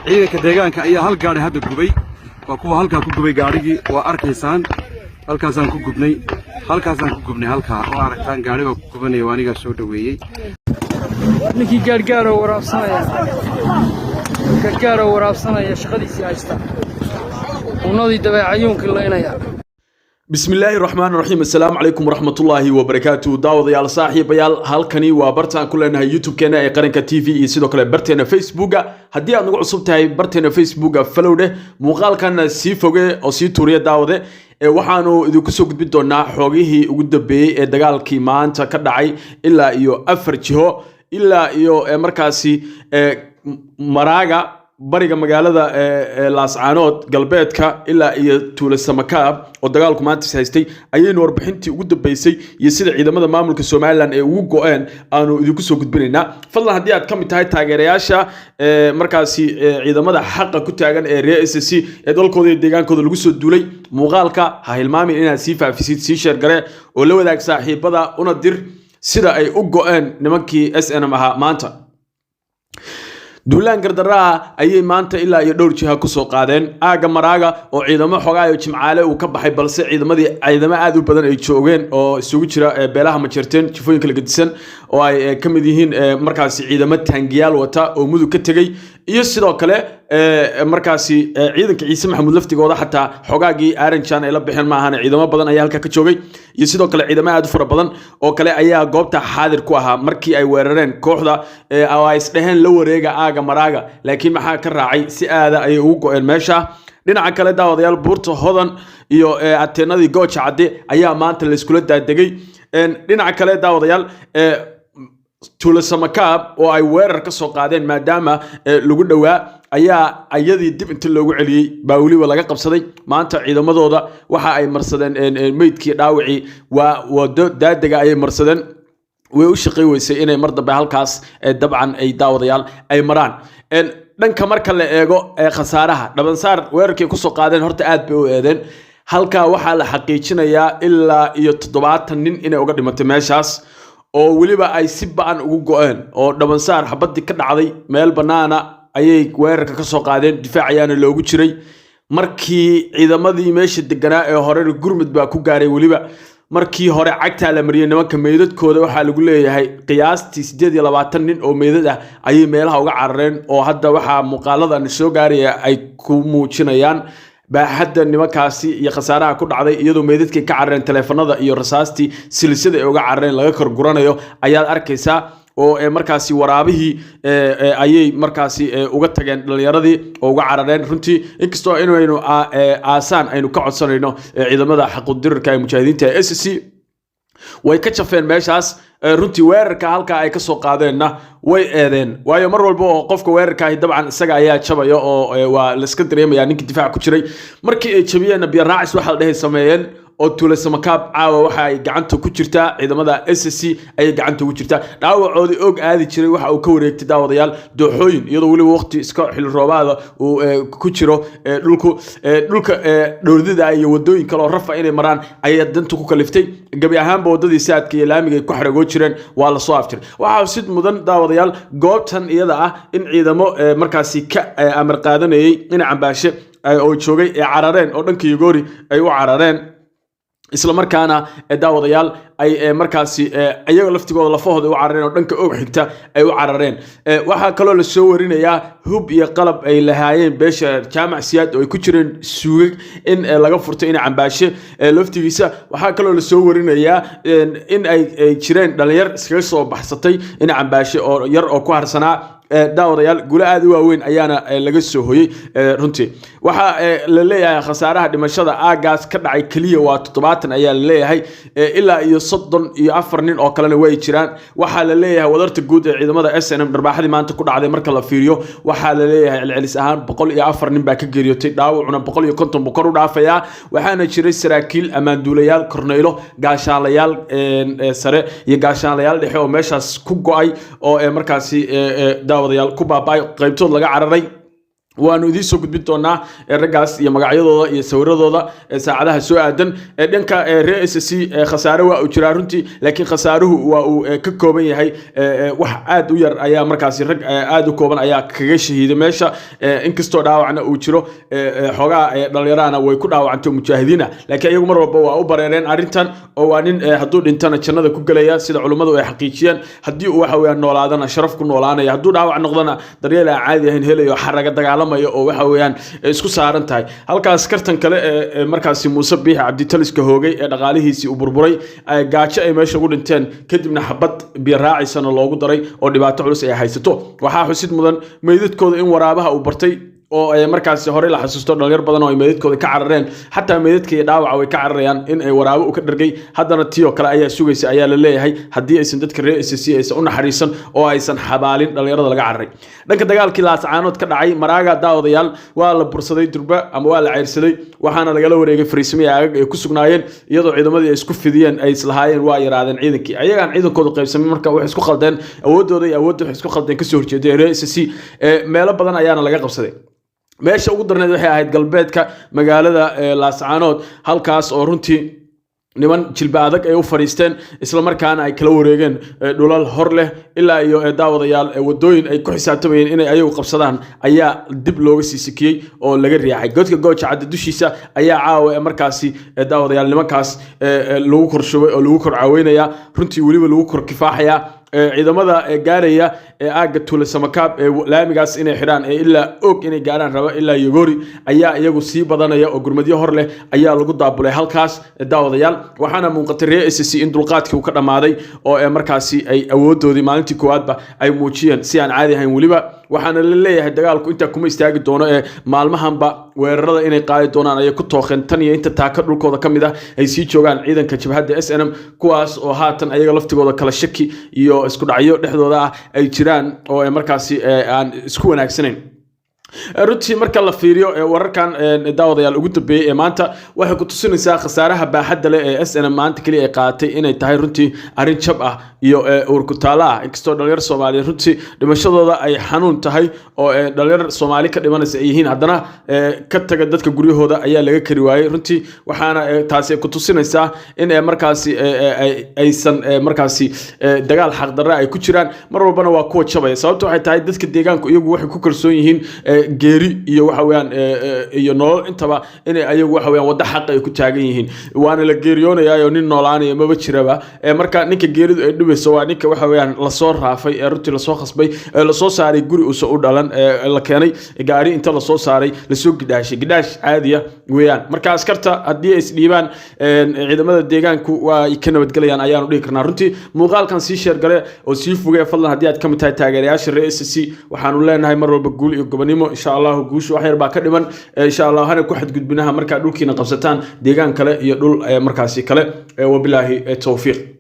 Ciidanka deegaanka ayaa hal gaadhi hadda gubay. Waa kuwa halkaa ku gubay gaadhigii, waa arkaysaan. Halkaasaan ku gubnay, halkaasaan ku gubnay, halkaa oo aragtaan gaadhi baa ku gubanaya. Waa anigaa soo dhoweeyey. Ninkii gaargaaroo waraabsanaya, gargaaroo waraabsanaya, shaqadiisii haysta, unadii dabeecayuunkii laynaya. Bismillaahi raxmaan raxiim. Assalaamu calaykum waraxmatullaahi wabarakaatu. Daawadayaal, saaxiibayaal, halkani waa bartaan ku leenahay YouTube-keena ee Qaranka TV iyo sidoo kale barteena Facebooka. Haddii aad nagu cusub tahay, barteena Facebooka follow dheh, muuqaalkana sii foge oo sii tuuriya. Daawade, waxaanu idinku soo gudbin doonaa xoogihii ugu dambeeyey ee dagaalkii maanta ka dhacay ilaa iyo afar jiho, ilaa iyo markaasi Maraaga, bariga magaalada Laascaanood, galbeedka, ilaa iyo Tuula Samakaab oo dagaalku maanta is haystay. Ayaynu warbixintii ugu dambeysay iyo sida ciidamada maamulka Somaliland ay ugu go-een aanu idinku soo gudbinaynaa. Fadlan, haddii aad ka mid tahay taageerayaasha markaasi ciidamada xaqa ku taagan ee reer SSC ee dalkooda iyo deegaankooda lagu soo duulay, muuqaalka ha hilmaamin inaad sii faafisid, sii share garee oo la wadaag saaxiibada, una dir sida ay u go-een nimankii SNM ahaa maanta. Duulaan gardarraha ayay maanta ilaa iyo dhowr jiha kusoo qaadeen. Aagga Maraaga oo ciidamo xogaayo Jimcaale uu ka baxay, balse ciidamadii ciidamo aad u badan ay joogeen oo isugu jira beelaha Majeerteen, jifooyin kala gedisan oo ay ka mid yihiin markaasi ciidamo taangiyaal wata oo Mudug ka tegey, iyo sidoo kale markaasi ciidanka Ciise Maxamuud laftigooda, xataa xogaagii Aranjan ay la bixeen ma ahan, ciidamo badan ayaa halkaa ka joogay, iyo sidoo kale ciidamo aad u fara badan oo kale ayaa goobta xaadir ku ahaa markii ay weerareen kooxda oo ay isdheheen la wareega aaga Maraaga. Laakiin maxaa ka raacay? Si aada ayay ugu go-een meesha. Dhinaca kale, daawadayaal, buurta Hodan iyo ateenadii Gooja Cadde ayaa maanta layskula daadegay. Dhinaca kale, daawadayaal, Tuulo Samakaab oo ay weerar ka soo qaadeen maadaama lagu dhowaa ayaa ayadii dib inta loogu celiyey baa weliba laga qabsaday. Maanta ciidamadooda waxa ay marsadeen meydkii, dhaawacii, waa wado daadega ayay marsadeen. Way u shaqay weysay inay mar dambe halkaas dabcan ay, daawadayaal, ay maraan. Dhanka marka la eego khasaaraha Dhabansaar, weerarkii kusoo qaadeen horta aad bay u eedeen. Halkaa waxaa la xaqiijinayaa ilaa iyo 70 nin inay uga dhimatay meeshaas, oo weliba ay si ba-an ugu go-een, oo Dhabansaar xabadii ka dhacday. Meel bannaana ayay weerarka ka soo qaadeen, difaac ayaana loogu jiray. Markii ciidamadii meesha deganaa ee horena gurmud baa ku gaaray. Weliba markii hore cagtaa la mariyey nimanka. Meydadkooda waxaa lagu leeyahay qiyaastii 28 nin oo meydad ah ayay meelaha uga carareen, oo hadda waxaa muuqaaladan soo gaaraya ay ku muujinayaan baaxadda nimankaasi iyo khasaaraha ku dhacday, iyadoo meydadkay ka carareen, taleefanada iyo rasaastii silsida ay uga carareen laga kor guranayo ayaad arkaysaa, oo markaasi waraabihii ayay markaasi uga tageen dhalinyaradii oo uga carareen. Runtii, inkastoo inaynu aasaan aynu ka codsanayno ciidamada xaqudirirka ee mujaahidiinta ee SSC, way ka jafeen meeshaas. Runtii weerarka halkaa ay kasoo qaadeenna way eedeen, waayo mar walba oo qofka weerarkaahi dabcan isaga ayaa jabaya, oo waa laiska dareemaya ninkii difaac ku jiray. Markii ay jabiyeenna, biyo raacis waxaa la dhehay sameeyeen, oo Tuula Samakaab caawa waxa ay gacanta ku jirtaa ciidamada SSC ayay gacanta ugu jirtaa. Dhaawacoodii Og aadi jiray waxa uu ka wareegtay, daawadayaal, dooxooyin, iyadoo weliba waqti iska xilli roobaada uu ku jiro dhulku, dhulka dhowrdida iyo wadooyin kale oo rafa inay maraan ayaa danta ku kaliftay. Gebi ahaanba wadadii saadka iyo laamiga ay ku xaragoo jireen waa lasoo afjiray. Waxaa sid mudan, daawadayaal, goobtan iyada ah in ciidamo markaasi ka amar qaadanayay in Cambaashe oo joogay ee carareen oo dhanka Yogoori ay u carareen, isla markaana daawadayaal, ay markaasi iyaga laftigooda lafahooda u carareen oo dhanka Og xigta ay u carareen. Waxaa kaloo lasoo warinayaa hub iyo qalab ay lahaayeen beesha Jaamac Siyaad oo ay ku jireen suugag in laga furtay in Cambaashe laftigiisa. Waxaa kaloo lasoo warinayaa in ay jireen dhalinyar iskaga soo baxsatay in Cambaashe oo yar oo ku harsanaa. Daawadayaal, guulo aad u waaweyn ayaana laga soo hoyey. Runtii waxaa la leeyahay khasaaraha dhimashada aagaas ka dhacay keliya waa 70 ayaa la leeyahay, ilaa iyo 34 nin oo kalena way jiraan. Waxaa la leeyahay wadarta guud ee ciidamada SNM dharbaaxadii maanta ku dhacday marka la fiiriyo, waxaa la leeyahay celcelis ahaan 104 nin baa ka geeriyootay, dhaawacuna 150 buu kor u dhaafayaa. Waxaana jiray saraakiil, ammaanduulayaal, korneylo, gaashaanlayaal sare iyo gaashaanlayaal dhexe oo meeshaas ku go'ay, oo markaasi, daawadayaal, ku baaba'ay, qaybtood laga cararay. Waanu idiin soo gudbin doonaa raggaas iyo magacyadooda iyo sawiradooda saacadaha soo aadan. Dhanka reer SSC khasaare waa uu jiraa runtii, laakiin khasaaruhu waa uu ka kooban yahay. Wax aad u yar ayaa markaasi, rag aad u kooban ayaa kaga shahiiday meesha, inkastoo dhaawacna uu jiro. Xoogaa dhalinyarahana way ku dhaawacantay mujaahidiina, laakiin iyagu mar walba waa u bareereen arrintan, oo waa nin hadduu dhintana jannada ku gelaya, sida culummadu ay xaqiijiyeen, haddii uu waxa weeyaan noolaadana sharaf ku noolaanaya, hadduu dhaawac noqdona daryeel aan caadi ahayn helayo, xaraga dagaalama oo waxa weeyaan isku saaran tahay halkaas. Kartan kale ee markaasi Muuse Biixi Cabditaliska hoogay ee dhaqaalihiisii uu burburay, gaajo ay meesha ugu dhinteen, kadibna xabad biyo raacisana loogu daray oo dhibaato culus ay haysato. Waxaa xusid mudan meydadkooda in waraabaha uu bartay, oo ay markaasi horey la xasuusto dhalinyar badan oo ay meydadkooda ka carareen. Xataa meydadka iyo dhaawaca way ka cararayaan in ay waraabo u ka dhargay. Haddana tii oo kale ayaa sugaysa ayaa la leeyahay, haddii aysan dadka reer SSC aysan u naxariisan oo aysan xabaalin dhalinyarada laga cararay. Dhanka dagaalkii Laascaanood ka dhacay Maraaga, daawadayaal, waa la bursaday durba ama waa la ceyrsaday, waxaana lagala wareegay fariisimihii aagag ay ku sugnaayeen, iyadoo ciidamadii ay isku fidiyeen, ay islahaayeen waa yaraadeen ciidankii, ayagaan ciidankoodu qaybsamay. Marka waxay isku khaldeen awoodooda iyo awoodda waxay isku khaldeen kasoo horjeeday reer SSC. Meelo badan ayaana laga qabsaday. Meesha ugu darneed waxay ahayd galbeedka magaalada Laascaanood, halkaas oo runtii niman jilba adag ay u fadhiisteen, isla markaana ay kala wareegeen dhulal hor leh ilaa iyo, daawadayaal, wadooyin ay ku xisaabtamayeen inay ayagu qabsadaan ayaa dib looga sii sikiyey oo laga riixay. Godka Gooja Cadda dushiisa ayaa caawa markaasi, daawadayaal, nimankaas lagu kor shubay oo lagu kor caaweynaya, runtii weliba lagu kor kifaaxaya. Ciidamada gaaraya ee aagga Tuule Samakaab ee laamigaas inay xidhaan ee ilaa Og inay gaaraan raba, ilaa Yogori, ayaa iyagu sii badanaya, oo gurmadyo hor leh ayaa lagu daabulay halkaas, daawadayaal. Waxaana muuqatay reer SSC in dulqaadkii uu ka dhammaaday, oo markaasi ay awoodoodii maalintii koowaadba ay muujiyeen si aan caadi ahayn weliba. Waxaana la leeyahay dagaalku intaa kuma istaagi doono, ee maalmahanba weerarada inay qaadi doonaan ayay ku tooqeen, tan iyo inta taaka dhulkooda ka mid ah ay sii joogaan ciidanka jabhadda SNM, kuwaas oo haatan ayaga laftigooda kala shaki iyo isku dhacyo dhexdooda ah ay jiraan, oo markaasi aan isku wanaagsanayn runtii. Marka la fiiriyo wararkan, daawadayaal, ugu dambeeyey ee maanta, waxay ku tusinaysaa khasaaraha baaxadda leh ee SNM maanta keliya ay qaadatay inay tahay runtii arrin jab ah iyo uurkutaalo ah, inkastoo dhalinyar Soomaaliyeed runtii dhimashadooda ay xanuun tahay, oo dhalinyar Soomaali ka dhimanaysa ay yihiin, haddana ka taga dadka guryahooda ayaa laga kari waayey runtii. Waxaana taasi ku tusinaysaa in markaasi aysan markaasi dagaal xaqdarre ay ku jiraan, mar walbana waa kuwa jabaya. Sababta waxay tahay dadka deegaanku iyagu waxay ku kalsoon yihiin geeri iyo waxa weeyaan iyo nolol intaba inay ayagu waxa weeyaan waddo xaq ay ku taagan yihiin, waana la geeriyoonayaa, nin noolaanaya maba jiraba. Marka ninka geeridu ay dhibayso waa ninka waxa weeyaan lasoo raafay ee runtii lasoo khasbay ee lasoo saaray guri uusan u dhalan, ee la keenay gaari inta lasoo saaray, lasoo gidhaashay, gidhaash caadiya weeyaan. Marka askarta haddii ay isdhiibaan, ciidamada deegaanku waa ay ka nabadgelayaan ayaanu dhihi karnaa runtii. Muuqaalkan sii share gale oo sii fogee fadlan haddii aad ka mid tahay taageerayaasha reer SSC. Waxaanu leenahay mar walba guul iyo gobonimo, insha Allahu. Guushu wax yar baa ka dhiman, insha Allah. Hana ku xadgudbinaha markaa dhulkiina qabsataan deegaan kale iyo dhul markaasi kale. Wabilaahi towfiiq.